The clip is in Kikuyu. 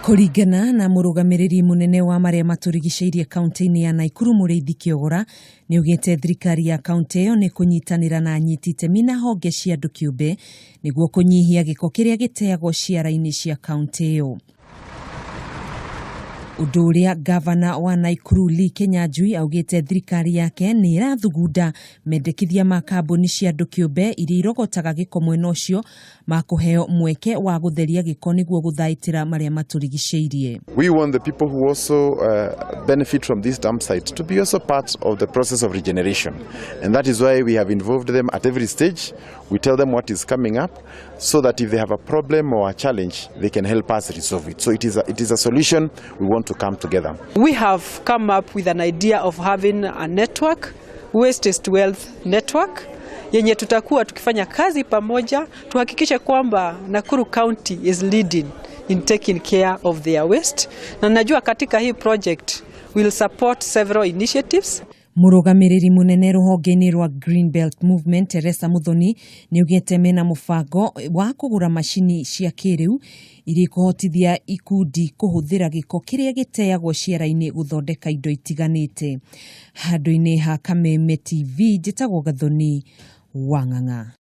Kũringana na mũrũgamĩrĩri mũnene wa marĩa matũrigicĩirie kaunti-inĩ ya Naikuru Mũrĩithi Kĩogora, nĩaugĩte thirikari ya kaunti ĩyo nĩ kũnyitanĩra na anyiti itemi na honge cia andũ kĩũmbe nĩguo kũnyihia gĩko kĩrĩa gĩteagwo ciara-inĩ cia kaunti ĩyo. Ũndũ ũrĩa ngavana wa Naikuru Lee Kinyanjui augĩte thirikari yake nĩ ĩrathugunda mendekithia ma kambuni cia andũ kĩũmbe iria irogotaga gĩko mwena ũcio makũheo mweke wa gũtheria gĩko nĩguo gũthaitĩra marĩa matũrigicĩirie. We want the people who also benefit from this dump site to be also part of the process of regeneration. And that is why we have involved them at every stage. We tell them what is coming up so that if they have a problem or a challenge, they can help us resolve it. So it is a solution we want to come together. We have come up with an idea of having a network, Waste is Wealth Network, yenye tutakuwa tukifanya kazi pamoja tuhakikishe kwamba Nakuru County is leading in taking care of their waste. Na najua katika hii project will support several initiatives. Mũrũgamĩrĩri mũnene rũhonge-inĩ rwa Green Belt Movement Teresa Muthoni nĩaugĩte mena mũbango wa kũgũra macini cia kĩrĩu iria ikũhotithia ikundi kũhũthĩra gĩko kĩrĩa gĩteagwo ciara-inĩ gũthondeka indo itiganĩte. Handũ-inĩ ha Kameme TV, njĩtagwo Gathoni Wang'ang'a.